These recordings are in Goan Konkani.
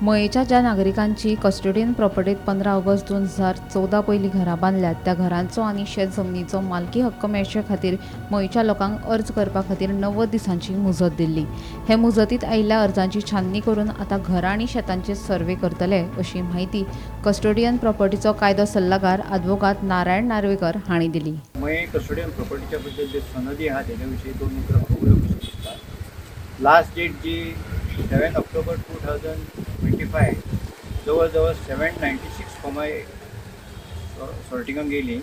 मयेच्या ज्या नागरिकांची कस्टोडियन प्रॉपर्टीत 15 ऑगस्ट 2014 पयलीं घरां बांदल्यात त्या घरांचो आनी शेत जमनीचो मालकी हक्क मेळचे खातीर मयेच्या लोकांक अर्ज करपा खातीर 90 दिसांची मुजत दिल्ली. हे मुजतीत आयिल्ल्या अर्जांची छाननी करून आतां घरां आनी शेतांचे सर्वे करतले अशी म्हायती कस्टोडियन प्रॉपर्टीचो कायदो सल्लागार आदवोगाद नारायण नार्वेकर हांणी दिली. मये कस्टोडियन प्रॉपर्टीच्या बद्दल जे सनदी आहा, तेच्या विशीं दोन उतरां म्हाका उलोवंक कशें दिसता. लास्ट डेट जी 7 October 2025, जवळ जवळ 796 फॉर्मां सॉर्टिंगाक गेली.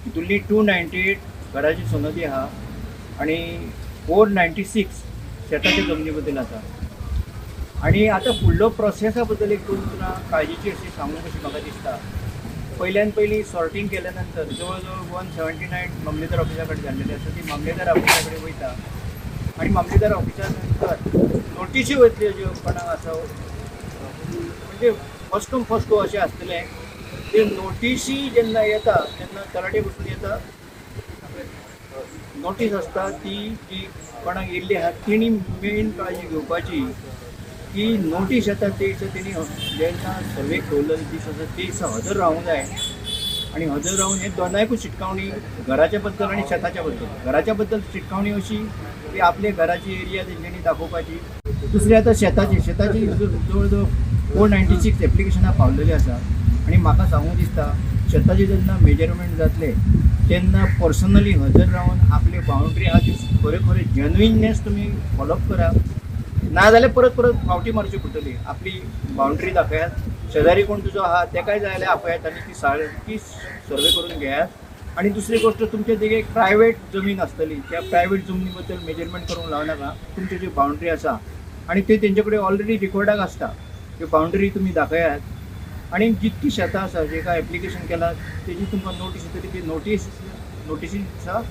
तितूंतली 298 घराची सनदी आहा आनी 496 शेताच्या जमनी बद्दल आसा. आनी आतां फुडलो प्रोसेसा बद्दल एक दोन उतरां काळजीची अशी सांगूंक कशी म्हाका दिसता. पयल्यान पयलीं सॉर्टिंग केल्या नंतर जवळ जवळ 179 मामलेदार ऑफिसा कडेन जाल्लेले आसा. ती मामलेदार ऑफिसा कडेन वयता आनी मामलेदार ऑफिसा नंतर नोटिशी वयतल्यो ज्यो कोणाक आसा, म्हणजे फर्स्ट कम फर्स्ट गो अशें आसतलें. ते नोटिशी जेन्ना येता तेन्ना तलाठी बसून येता नोटीस आसता. ती जी कोणाक येयल्ली आहा, तेणी मेन काळजी घेवपाची की नोटीस येता ते दिसा तेणी जेन्ना सर्वेक दवरलेलो दीस आसा ते दिसा हजर रावूंक जाय. आनी हजर रावन हे दोनायकूय शिटकावणी, घराच्या बद्दल आनी शेताच्या बद्दल. घराच्या बद्दल शिटकावणी अशी की आपले घराची एरिया तेंच्यांनी दाखोवपाची. दुसरी आतां शेताची जवळ जवळ 496 एप्लिकेशनां पावलेली आसा. आनी म्हाका सांगूंक दिसता, शेताचे जेन्ना मेजरमेंट जातले तेन्ना पर्सनली हजर रावन आपली बाउंड्री आहा ती खरें खरें जेन्युइननेस तुमी फॉलोअप करा, ना जाल्यार परत परत फावटी मारची पडटली. आपली बाउंड्री दाखयात, शेजारी कोण तुजो आहा तेकाय जाय जाल्यार आपयात आनी ती सारकी सर्वे करून घेयात. आनी दुसरी गोश्ट, तुमच्या देगेक प्रायवेट जमीन आसतली, त्या प्रायवेट जमनी बद्दल मेजरमेंट करूंक लावं नाका. तुमची जी बाउंड्री आसा आनी ते तेंचे कडेन ऑलरेडी रिकॉर्डाक आसता, त्यो बाउंड्री तुमी दाखयात. आनी जितकी शेतां आसा, जेका एप्लिकेशन केलां, तेजी तुमकां नोटीस येतली. ती नोटिसी दिसा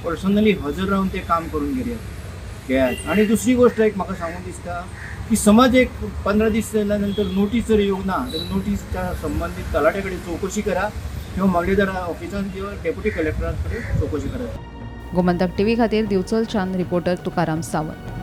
पर्सनली हजर रावन तें काम करून घेयात. आनी दुसरी गोश्ट एक म्हाका सांगूंक दिसता की समज एक 15 दीस जाल्या नंतर नोटीस जर येवंक ना जाल्यार नोटीसच्या संबंदीत तलाट्या कडेन चवकशी करा किंवा मामलेदार ऑफिसान किंवा डेप्युटी कलेक्टरा कडेन चवकशी करा. गोमंतक टीव्ही खातीर दिवचलच्यान रिपोर्टर तुकाराम सावंत.